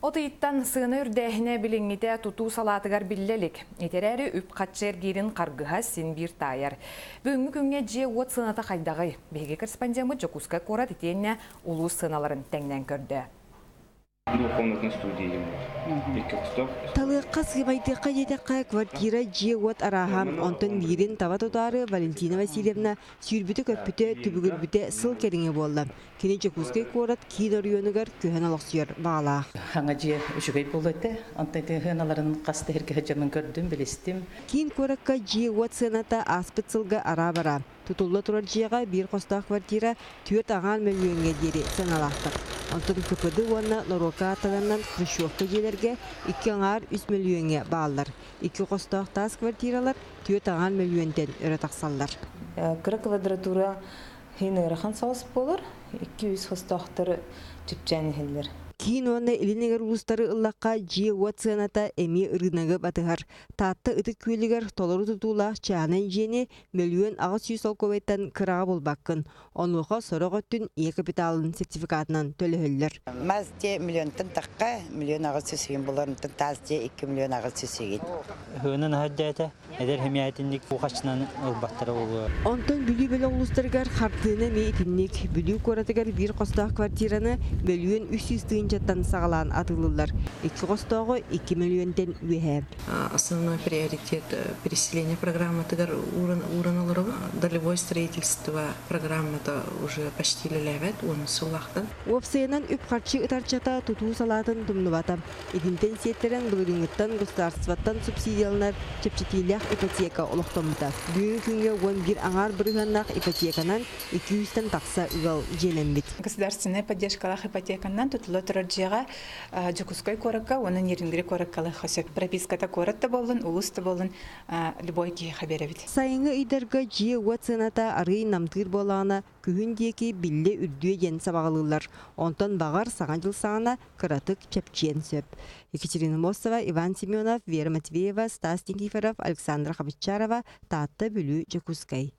От ыйыттан сыана үрдээһинэ билиҥҥитэ тутуу салаатыгар биллэ илик. Ити эрээри үп-харчы эргиирин харгыһа син биир таайар. Бүгүҥҥү күҥҥэ дьиэ-уот сыаната хайдаҕый? Биһиги корреспондеммыт Дьокуускай куорат итиэннэ улуус сыаналарын тэҥнээн көрдө. Двухкомнатная студия Икки хостоох. Талыахха, сыымайдыахха диэтэххэ, квартира, дьиэ-уот арааһа. Онтон биирин таба тутаары Валентина Васильевна сүүрбүтэ-көппүтэ, түбүгүрбүтэ сыл кэриҥэ буолла. Кини Дьокуускай куорат киин оройуонугар көһөн олохсуйар баҕалаах. Хаҥа дьиэ үчүгэй буолуо этэ. Онтон ити сыаналарын хас да сиргэ сылдьаммын көрдүм, билистим. Киин куоракка дьиэ-уот сыаната ааспыт сылга араа-бараа. Тутулла турар дьиэҕэ биир хостоох квартира 4,5 мөлүйүөҥҥэ диэри сыаналаахтар. Онтон КПД уонна норуокка ааттанарынан хрущевка дьиэлэргэ 2,5-3 мөлүйүөҥҥэ бааллар. Икки хостоох таас квартиралар 4,5 мөлүйүөнтэн өрө тахсаллар. Кыра квадратура Иһин ыарахан соҕус буолар, 2-3 хостоохтор чэпчээн иһэллэр. Киин уонна Илин эҥэр улуустары ыллахха, дьиэ-уот сыаната эмиэ ырыынагы батыһар. Таатта Ытык Күөлүгэр толору тутуулаах чааһынай дьиэни 1 800 000 солкуобайтан кыраҕа булбаккын. Онуоха сорох өттүн ийэ капиталын сертификатынан төлөһөллөр. Мас дьиэ миллионтан тахха, 1 800 000 булар, онтон таас дьиэ 2 800 000. Ыһыынан аһардаата, эдэр хэмээтинник ухачынан ылбаттара буолуо. Онтон Бүлүү бөлөх улуустарыгар хартыына эмиэ итинник. Бүлүү куоратыгар биир хостоох квартираны 1 300 000-тан саҕалаан атыылыыллар. Икки хостооҕу 2 мөлүйүөнтэн үөһэ. Основной приоритет переселение программатыгар ууран олоробут. Долевое строительство программата уже почти үлэлээбэт уон сыллаахтан. Уопсайынан үп-харчы ытарчата тутуу салаатын тумнубата. Итинтэн сиэттэрэн былырыыҥҥыттан государствоттан субсидияланар чэпчэтиилээх ипотека олохтоммута. Бүгүҥҥү күҥҥэ 11,5 бырыһыаннаах ипотеканан 200-тэн тахса ыал дьиэлэммит. Государственная поддержкалаах ипотеканан тутулла турар дьиэҕэ Дьокуускай куоракка уонна Нерюнгри куоракка ылыахха сөп. Прописката куорат да буоллун, улуус да буоллун, любой киһиэхэ биэрэбит. Сайыҥҥы ыйдарга дьиэ-уот сыаната арыый намтыыр буоллаҕына, күһүн диэки биллэ үрдүө диэн сабаҕалыыллар. Онтон баҕар Саҥа дьыл саҕана кыратык чэпчиэн сөп. Екатерина Мостова, Иван Семенов, Вера Матвеева, Стас Никифоров, Александра Хабычарова, Таатта, Бүлүү, Дьокуускай.